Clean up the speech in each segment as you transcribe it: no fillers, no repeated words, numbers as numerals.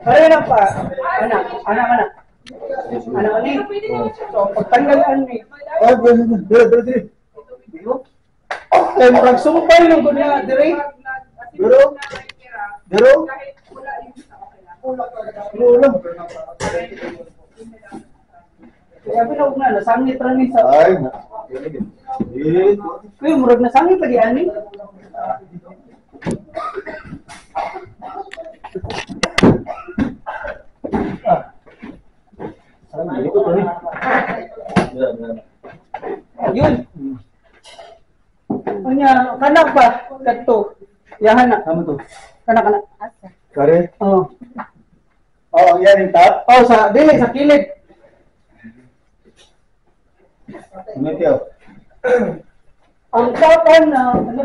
Ay na pa. Ana, ana ana. Ana ani. So pagtanggal ani. Ay, pwede na. Dire, dire, dire. Kay murag sumpay nang gunya dire. Pero, pero, pero lang. Kaya binog na nasangit ra ni sa. Ay, na. Eh, Kuya, murag nasangit lagi ani. Ay, hindi ko to eh. Dire, dire. Yun. Unya, kana pa kadto. Yahan na. Tama to. Kana kana. Kare? Oh. Oh, yan yung top. Oh, sa dili sa kilid. Ano ito? Ang kapan na ano?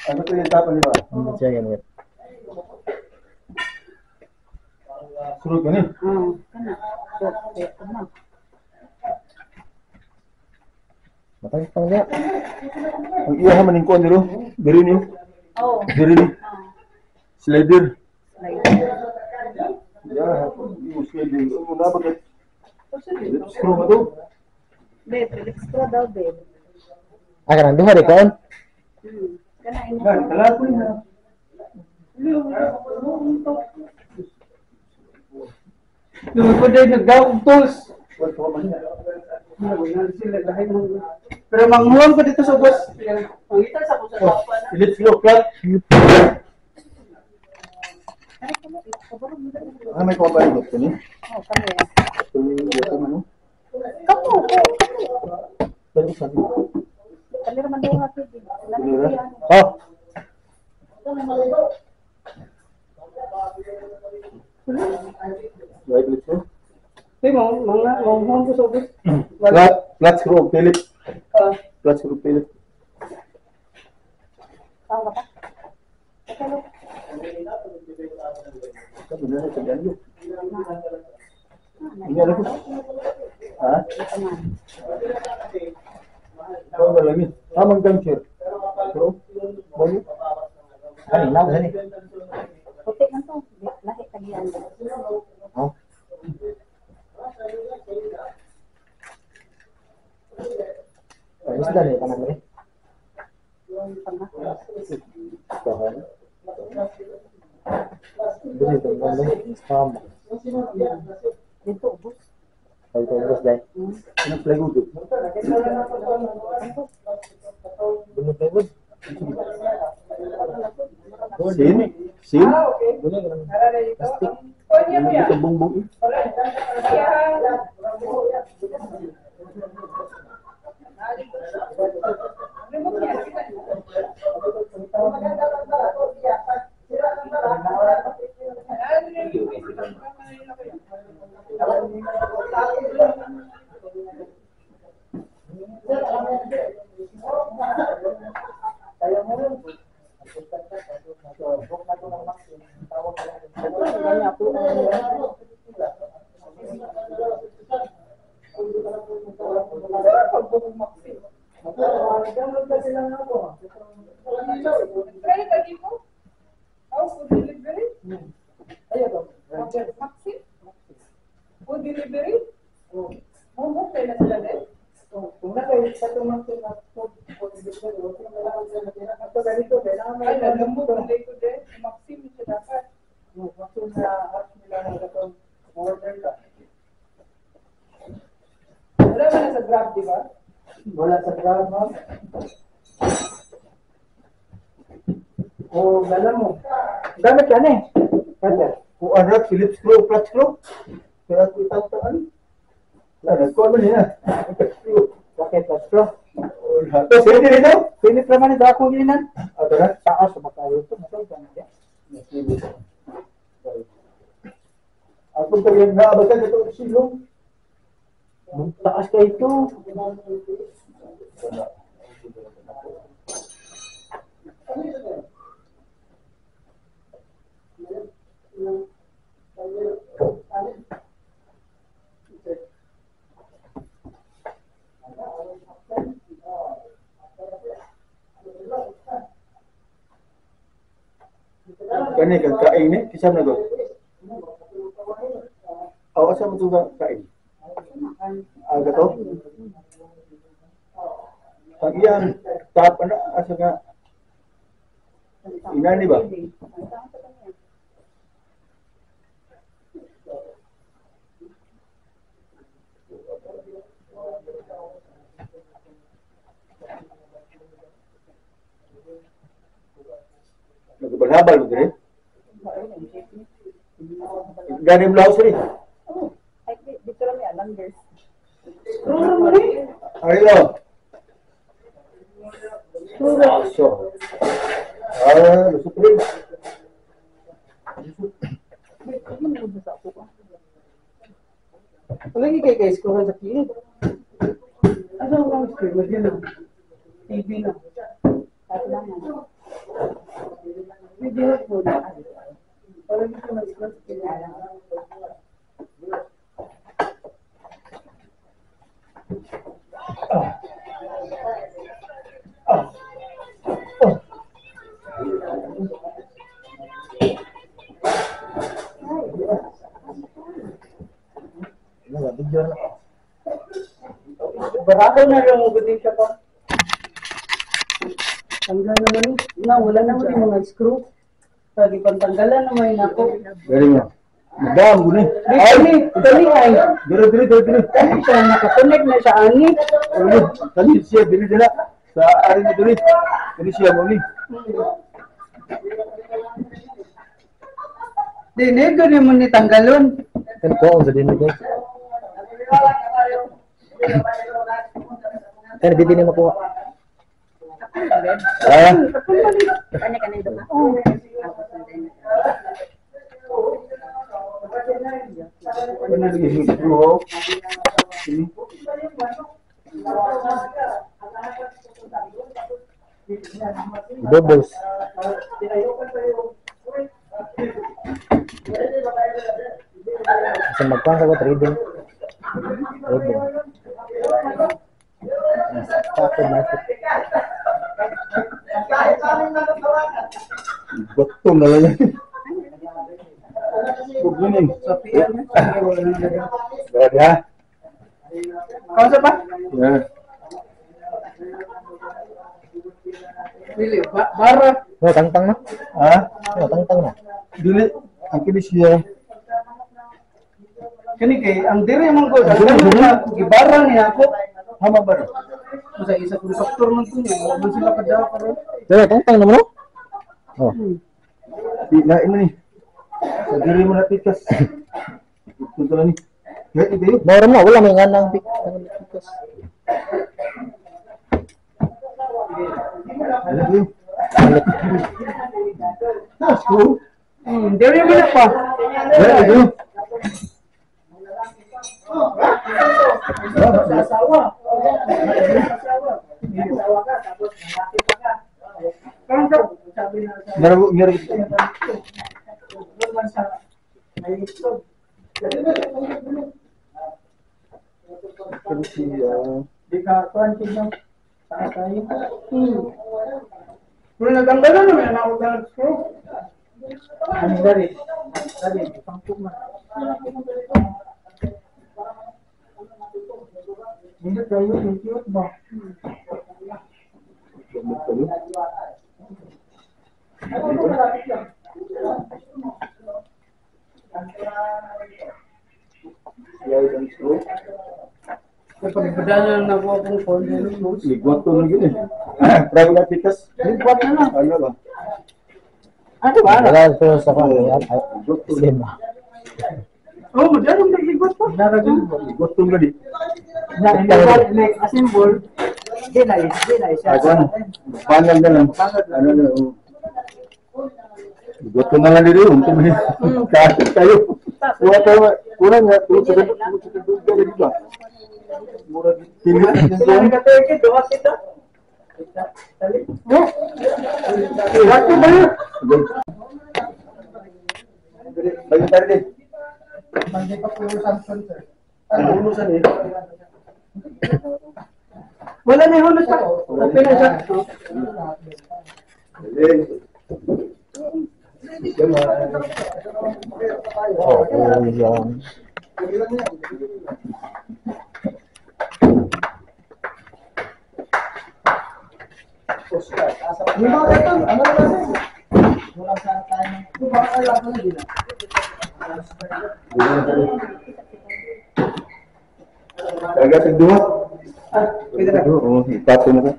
Ano to yung top, ano ba? Siya yan. Surot ka ni. Oh, kana. So, kana. Matang pang niya. Ang iya man yung kuan diro. Diri niyo. Oh. Diri ni. Slider. Slider. Ya, yung slider. Ano na bakit? Screw mo to. Babe, Philips ko daw, babe. Ah, kanang duha di kaon. Kana imo. Yan, kala ko niya. Yung ko din nagdaog tools. Wala ko man. Pero manghuam ko dito sa bus. Pangita sa ko sa Oh, tapa na. let's go, flat. Ah, may kuha pa rin ito ni. Oh, kami. Ito ni ito man. Kamu, ko, kamu. Pero sa Kali raman duha pwede. Wala na Dili kuya. Oh, Right, let's go. Di mo mga manghuam ko sa bus. Flat, flat screw, Philip. Ah, Flat screw, Philip. Tawag ka pa? Okay, look. Sabi na sa ganyo. Hindi alam ko. Ha? Taman. Ikaw ba lang yun? Tamang gang chair. Pero, bago. Hani, law hani. Puti man to. Lahi tagian. Oh. Ay, isda ni kanang ni. Tahan. Dili to ni. Tama. Dito ubos. Ay, ito ubos dai. Anong plywood? Bunot plywood. Sin? Sin? Ah, okay. Bunot kanang plastic. Ano ito bongbong eh? Wala man na sa Grab, di ba? Wala sa Grab, ma'am. O, gala mo. Gamit ka na eh. Kada. Kung ano, Philip screw, flat screw. Kaya ako itattaan. Wala, nagkuha mo niya. Screw. Bakit, plus pro? Wala. Tapos, hindi rin daw. Philip naman ito akong ginan. Ato na. Taas, makayo ito. Masal ka na. Ako tayo naabasan ito silong. Taas ka ito. Kani kang kain ni, kisam na ko. Aw asa mo to kain? Aga to. Ang iyang tap ana asa nga inani ba? Nagbalhabal mo dire. Ganim laos rin. Ay, dito lang may alam, girls. Ayo. So. Ah, lusot rin. Wala ni kay guys ko sa kilid. Asa ang screen? Wala na. TV na. Video po na. Wala ni ko na-screen sa kilid. Video na. Barako na rin mo gud siya pa. Tanggal naman ni. Na wala naman yung mga screw. Pagi pantanggalan naman nako. Galing na. Madam guni. Ay, dali ay. Dili dili dili dili. Kani siya nakakonect na siya ani. Kani siya dili dila. Sa ari ni dili. Dili siya mo ni. Dili gani mo ni tanggalon. Kan ko sa dinhi guys. Kan di din makuha. Ah. Kani kanin duha. Bubbles. Sa magkuhan sa ko trading. Trading. Stock market. Gutom na lang. Kunin. Grabe ha. Kausa pa? Yeah. Dili bara. No, tangtang na. Ha? No, tangtang na. Dili ang kini siya. Kani kay ang dire man ko gibara niya ako. Hama ba? Sa isa kong doktor man to niya, wala man sila kadawa karon. Dili tangtang na mo no? Oh. Di na imo ni. Sa diri mo na pikas. Ito ni. Kahit ito. Meron na, wala may nga nang pikas. Nas ko. Diri mo na pa. Diri ito. Sa asawa. Asawa ka tapos lalaki pa ka. Karon ka sabi na sa Meron meron. Di ka kuan kino. Taas tayo. Pero natanggalan naman ako ng screw. Ang dali. Dali, pangkuk na. Hindi tayo, cute ba? Pagpadala na ako akong phone. Ligwat to lang yun eh. Travel na pikas. Ligwat na lang. Ano ba? Ano ba? Wala sa ko. Oh, madalong nagligwat pa. Ligwat to lang. Like assemble. Di na siya. Pangal na lang. Ano na lang. Ligwat to na lang dito. Kahit tayo. Wala tayo. Kurang nga. Tulog sa mura dito. Sila nagka-turkey, duha kita. Wato ba yun? Bagi tayo din. Hindi pa pulusan, sir. Ang pulusan eh. Wala na yung hulos pa. Okay na siya. Oh, yan. Kagat ang duha. Pwede na. Oo, ipato mo ko.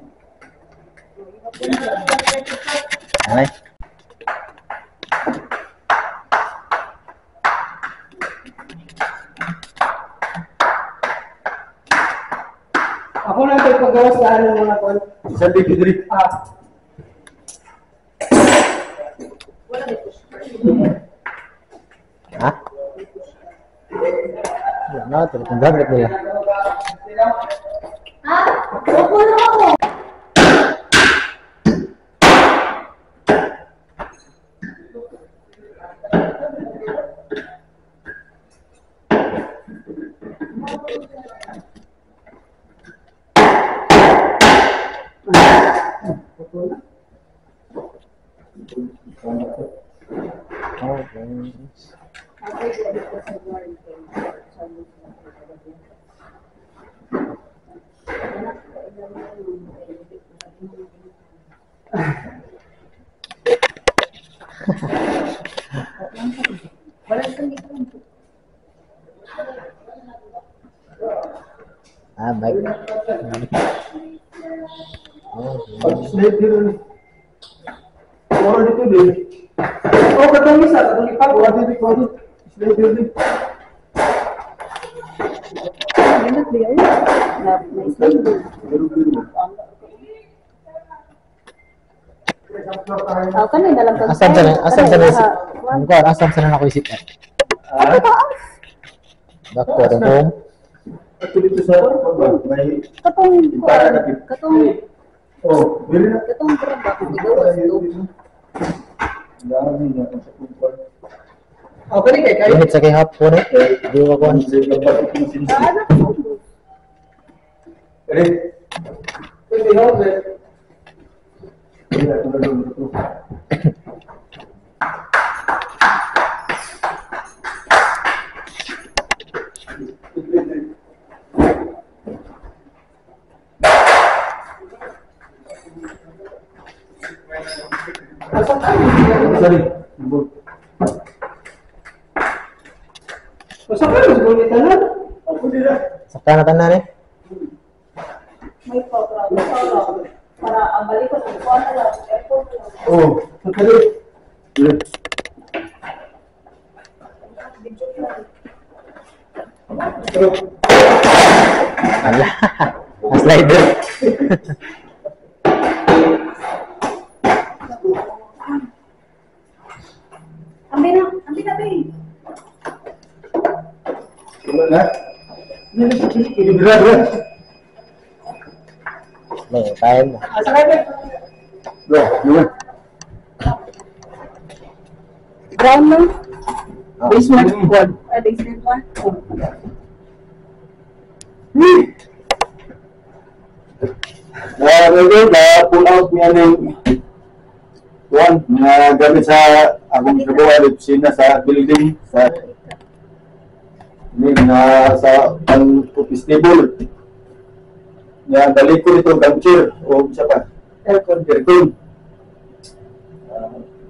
Ay. Ako na ito paggawa sa ano mga kon. Isang big diri. Ah. Ha? Wala na, talagang gamit nila. Ha? Opo na ako. Oh, yes. Ah, bike. Oh, Pag-slide dito ni. Wala dito din. Oh, katong isa, katong ipa. Wala dito, wala dito. Slide dito din. Oh, kanina lang kag. Asam sa asam sa ang kuan asam sa na ako isip. Ah, Dako atong home. ato dito sa may Katong Para na pin. katong Oh, dili na. katong graba kung igawas to. Dami na sa kumpar. Oh, kani kay kay. Init sa kay hapon eh. Di ko kuan. Ano ko? Eh, Pwede ho, eh. dili ako na dito. Sorry. Basta ka mas gunit na. Ako dila. Sakta na tanan eh. May pa para ang balik ko sa kuan na lang, airport na lang. Oh, sakali. Dili. Ala. Ang slider. Ambi na, babe. Wala na. Dili dila. May time. Asa kay ba? Do, yun. Brown lang. Basement one. Ah, basement one. Na na pull out niya ng one na gamit sa akong trabaho at opisina sa building sa ni na sa pang office table. Nga balik ko dito gang chair o isa pa Aircon. aircon.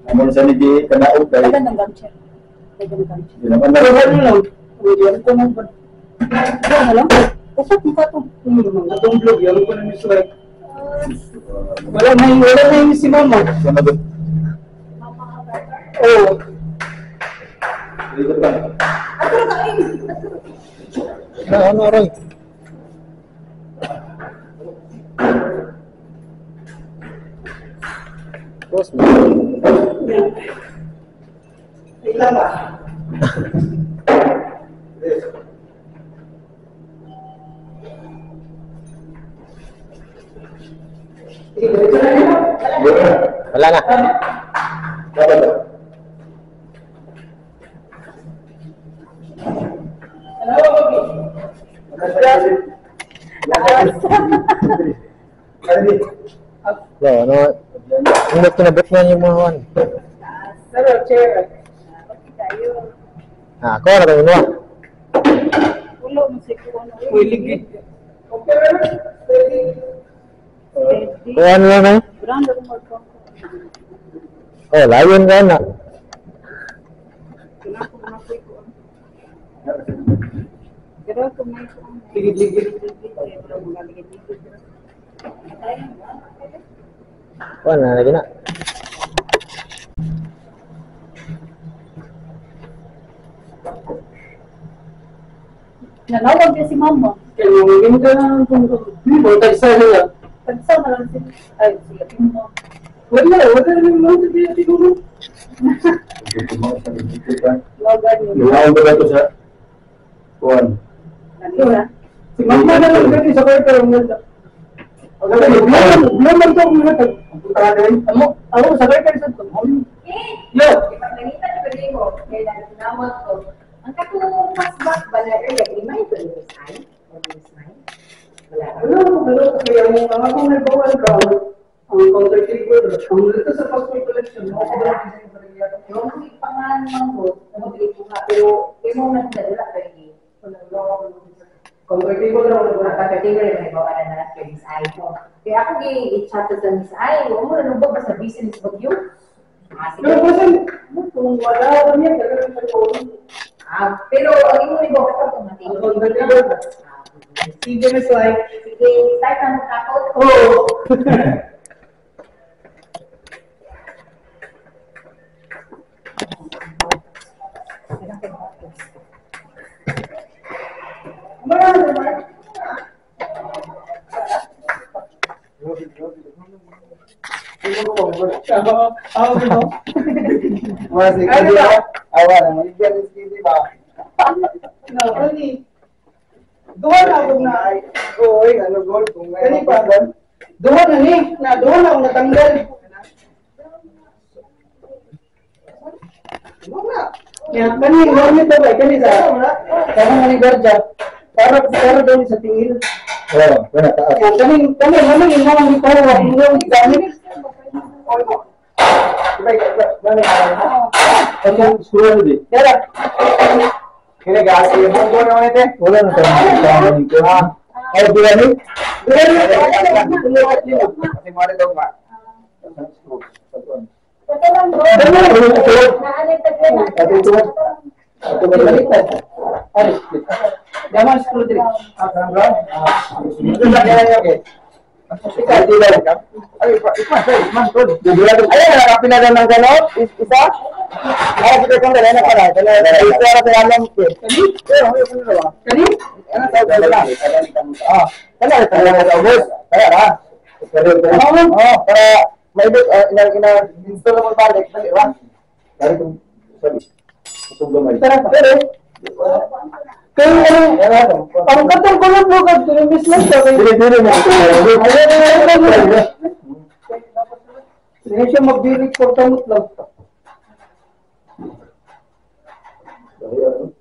Amo sa ni gi kanaog kay Dagan ng gamchair. Dagan ng gamchair. di naman na Pero ano lang, yung ko man. Ano lang? Usap mo pa to. Atong vlog, yung ko na ni Suwek. Wala na yung si mama. Sa mag Oh, dito pa. Ano ano Roy? Boss mo. wait lang ba? Sige, diretso na niyo. Wala na. Dapat ba? Ano ba, Bobby? Lo, ano? Ang kinabot na yung mga kuan. Pero Pero chair. Tayo. Ah, ako na tayo nuwa. Ulo mo si kuno. Uy, ligid. Okay, ready? Kuha na lang eh. Brand mo ko. Oh, layon ka na. Pero kung may Ligid-ligid. Kuha na lagi na. Nanawag niya si mama. Kaya nung ganda ng tungkol. Tagsa nila. Pagsa na lang si ay sila mo. Wala, wala rin mo ito siguro. Logan niyo. Lumaon ba ito sa kuan? Nanila. Si mama na lang gani sa kaya pero wala. Naman to mga tag. Amo, ako sa kaya sa to. Yo. Ipaglanita na ba mo? Kaya nanawag ko. Ang katong pasbak ba na area, di may ito yung sign? O yung sign? Wala ba? Wala mo wala kaya mo ang akong nagbawan ka ang counter table ang dito sa passport collection mo ko ba sa kanya. Yung pangalan ng host, ano ko nga, pero imo na sila kay Counter table ra wala. Ang counter table may bawa na na kay Miss Ai ko. Kaya ako gi-chat sa Miss Ai, mo na nung ba sa business bagyo? Ah, sige. Pero bosan kung wala niya talagang sa ko. Ah, pero ang imo ni ba automatic? Ang counter table. Sige, Miss Lai. Sige, start na mo takot. Oo. Marami, Mark. Ano ba? No, kani. Duha na akong na. Kani pa. Duha na ni, na duha na akong natanggal. Ya, kani gamit to ba? Kani sa parang ni guardia. Para para daw sa tingil. Oh, wala taas. Ya, kani kani naman yung mga ito, yung gamit. Ano sura di? Dara. Wala na tayo. Ay, dila ni? Ito lang bro. Ito ba? Ay, Daman screw diri. Kani? Tara pa. Kaya ano, ang katong kulot mo ka, tumimis lang siya. Hindi siya magbirik for tamot lang.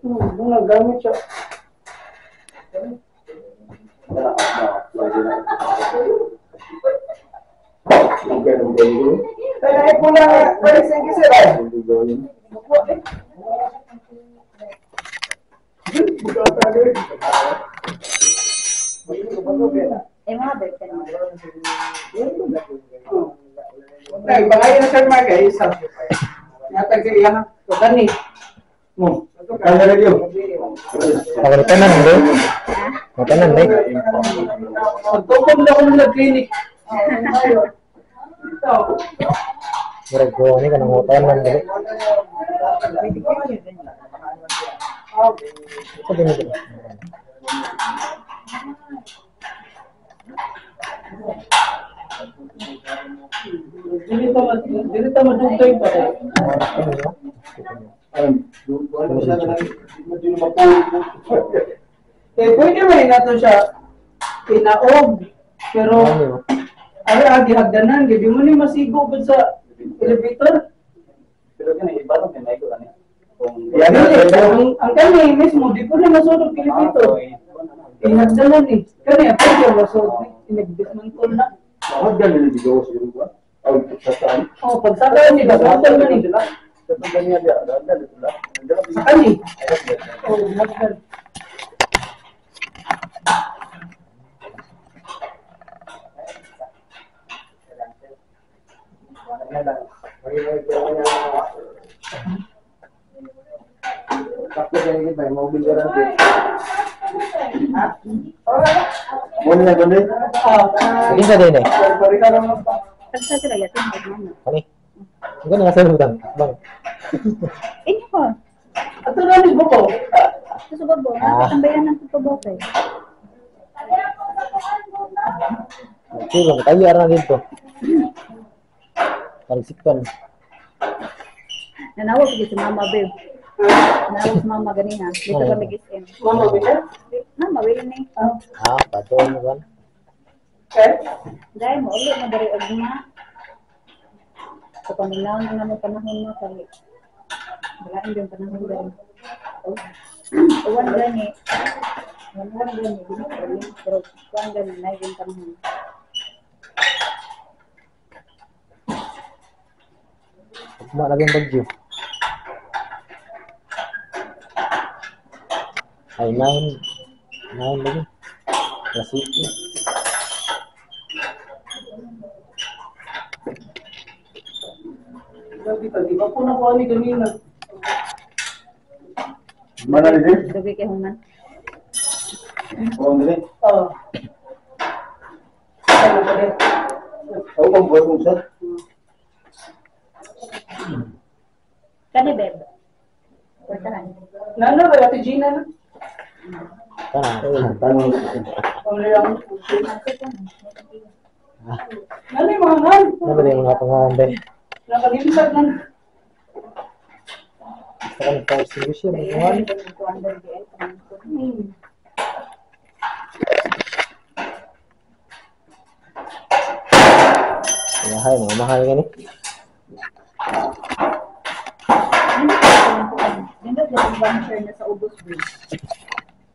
Nung nagamit siya. Eh, mga bete na. Ay, pangayon na sir Mark, ay isa. Natag sa iya ha. So, kani. Mo. Pagkatanan, hindi. Matanan, hindi. Pagtukom na ako ng clinic. Murag ko, ano ka, nangutan man, hindi. Ito din ito. Dili ta madugtay pa kay. Eh, pwede man nato siya tinaog. Pero ay agi hagdanan gid mo ni masigo gud sa elevator. Pero kini iba to kay ko ani. Ang kani mismo di po na masulod elevator. Tinagdanan eh. Kani pwede masulod ni inag-dismantle na. Oh, pagsaka ni basutol man ni. Sa kani. Oh, nagdan. Sige sa din eh. Tagsa sila yato magmano. Kani. Ang ganda sa lutang. Bang. Inyo ko. Ato na ni buko. Sa babo, nakatambayan ng tubo kay. Okay lang tayo ara dito. Pansikon. Nanawag ko si Mama babe. Nanawag si Mama ganina. Dito kami gising. Mama babe. Mama babe ni. Ah, pato mo kan. Okay. Dahil mo ulit na dari ugma. Sa paminaw na naman panahon mo kay wala yung panahon dahil. Uwan gani. Uwan gani gini pero uwan gani na yung panahon. Ugma lagi ang bagyo. Ay 9 lagi. Kasi Di ba po nakuha ni ganina? Mana ni? Gabi kay human. Oh, ni. Oh. Oh, kung buhay mo siya. Kani beb. Portahan. Nana ba ate Gina na? Tanong. Nana yung mga ngan. Ano ba yung mga pangalan ba? Nakalimsad lang. Sa kanang fire extinguisher, may mga mahal, mga mahal gani. Nindot ang buncher na sa ubos, bro.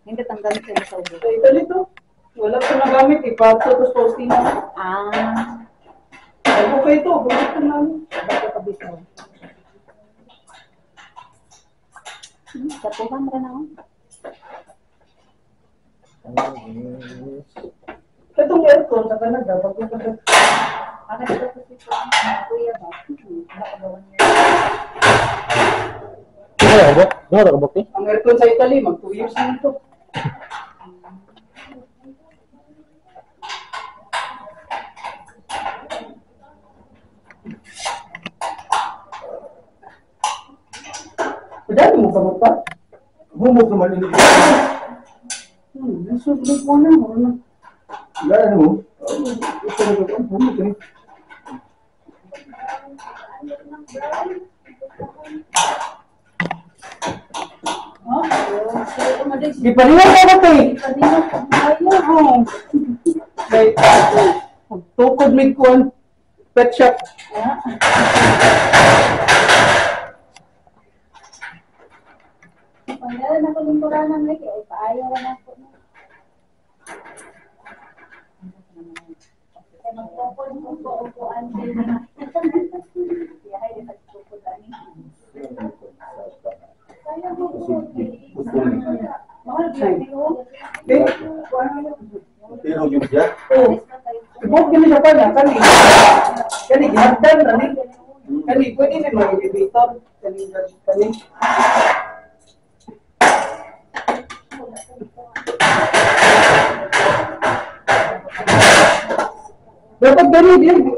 Nindot ang buncher na sa ubos. Sa Italy to. Wala ko nagamit. Ipato to posting na. Ah. Bago pa ito. Bago pa namin. Bago pa bitaw. Kapuhan ra na ako. Itong aircon sa Canada, bago pa ito. Ano ito kasi po, kuya ba? Baka ba 1 year? Ano ka buk? Ang aircon sa Italy, mag 2 years na ito. Dami mo ka mo pa? Humok naman ini. Nasublog mo na mo na. Wala mo. Ito na ko humok ni. Di pa rin ako ba eh? Ayaw. Like, tukod may kuwan. Pet shop. Panggalan ako lingkuranan lagi ay paayaw na ako. Kaya magtukod mo ko upuan din. Yahay, di pagtukod ani. Kaya mo ko. Mahal ba yun? Pero yung siya? Oo. Ibok yun siya pa niya. Kani, kani, ginagdan na ni. Kani, pwede na mag-elevator. Kani, kani. Dapat gani din.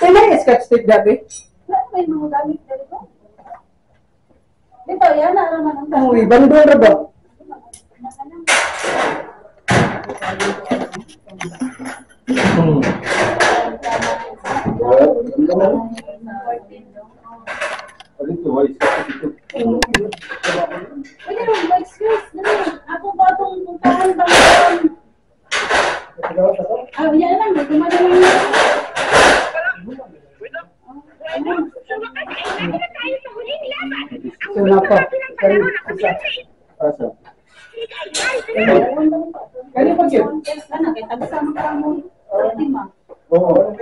Kailan yung scotch tape dati? Wala may mga gamit dito ba? Dito, yan na naman ang Uy, bandol na ba? Pwede rin ba excuse? Ako ba itong puntahan ba? Ah, yan lang. Gumana lang yun. Wala pa. Asa? Kani pa yun? Ano, kaya tagsama ka mo. Ultima. Oo.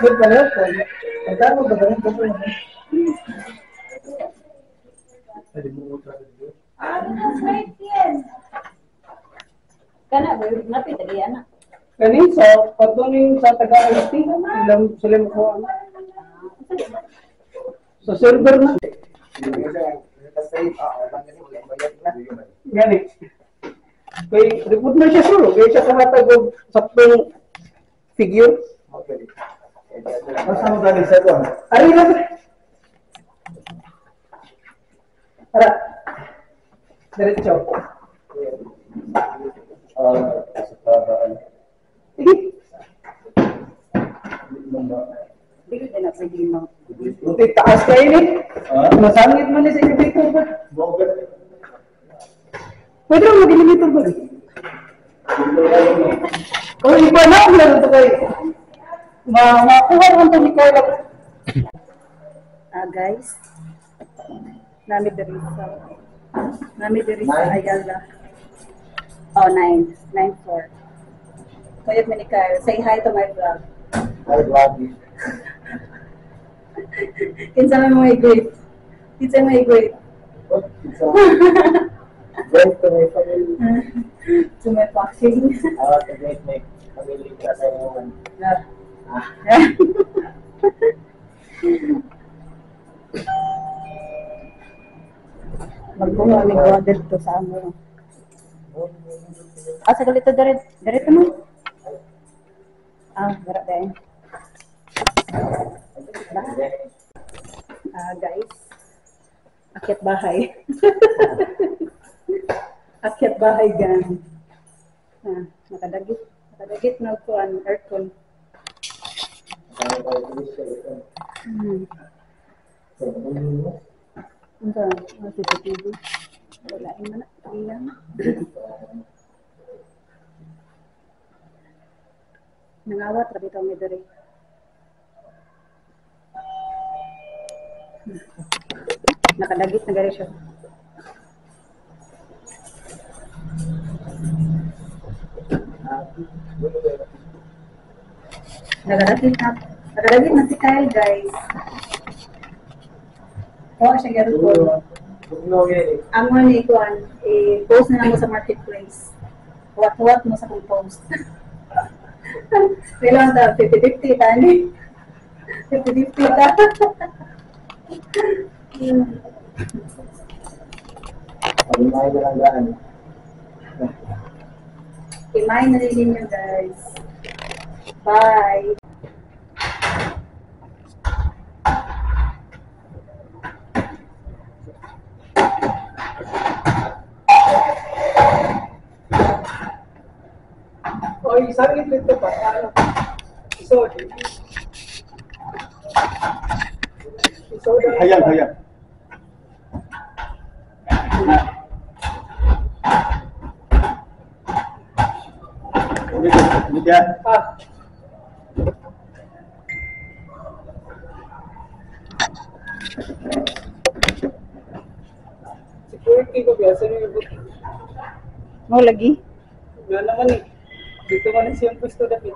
Good pala ko. Pagkano ba ganun ko? Kana ba napit agi ana. Kani sa patuning sa taga IT ilang sila mo sa server na. Gani. Kay report na siya solo, kay siya kahatag og saktong figure. Okay. Asa mo dali sa kuan? Ari na. Ara. Diretso. Sige. Dili din na pwede mo. Buti taas kayo ni. Masangit man ni sa elevator ba? Pwede mo mag-elevator ba? Oh, iba na lang ito kayo. Makuha naman ito ni Kyle. Guys, nami diri sa Ayala. Oh, 9 9 4. Kuyot mo ni Kyle. Say hi to my vlog. Hi, vlog. Kinsa may mga great? Kinsa may great? Great to my family. To my fucking. I want to great my family as I woman. Yeah. Magbuha ni gawa dito sa amo. Ah, sa galito dirito mo. Ah, dara dai. Ah, guys. Akyat bahay. Akyat bahay gang. Ah, nakadagit. Nakadagit na kuan aircon. Unsa ang CCTV? Wala man na. Ilang. Nangawat ra bitaw mi diri. Nakadagit na gari siya. Nakadagit na si Kyle, guys. Oh, siya gyud. Ang mo ni kuan, i-post na lang mo sa marketplace. Huwat-huwat mo sa kong post. Pero ang 50-50 tani. 50-50 ta. Pag-imay na lang daan. Imay na rin ninyo, guys. Bye! Oy, isangit dito pa. Isod. Isod. Hayang, hayang. Ini dia. Ah. Security ko biasa ni ibut. Mo lagi. Wala naman eh. Dito man siyang pwesto dapit.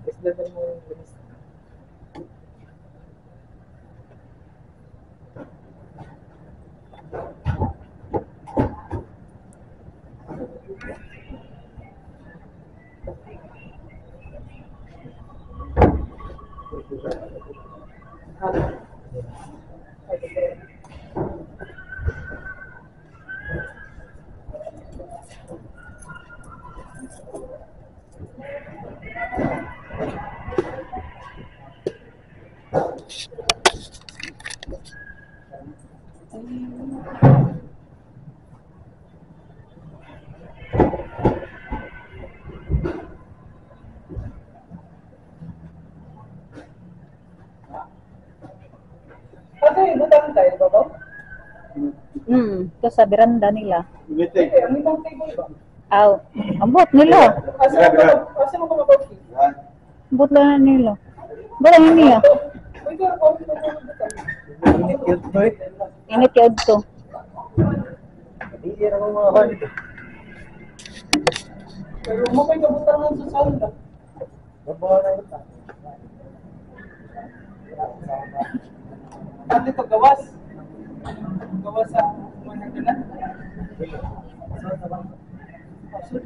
Isda mo yung bilis. Ito sa veranda nila. Ang ibang table ba? Aw, ambot nila. Asa mo ka mag-coffee? Ambot lang nila. Ambot lang niya. Init yun to eh. Init yun to. Hindi na mga kan dito. Pero mo kay kabutangan sa sala. Babawa na ito. At ito gawas. Gawas sa managalan. Pasod.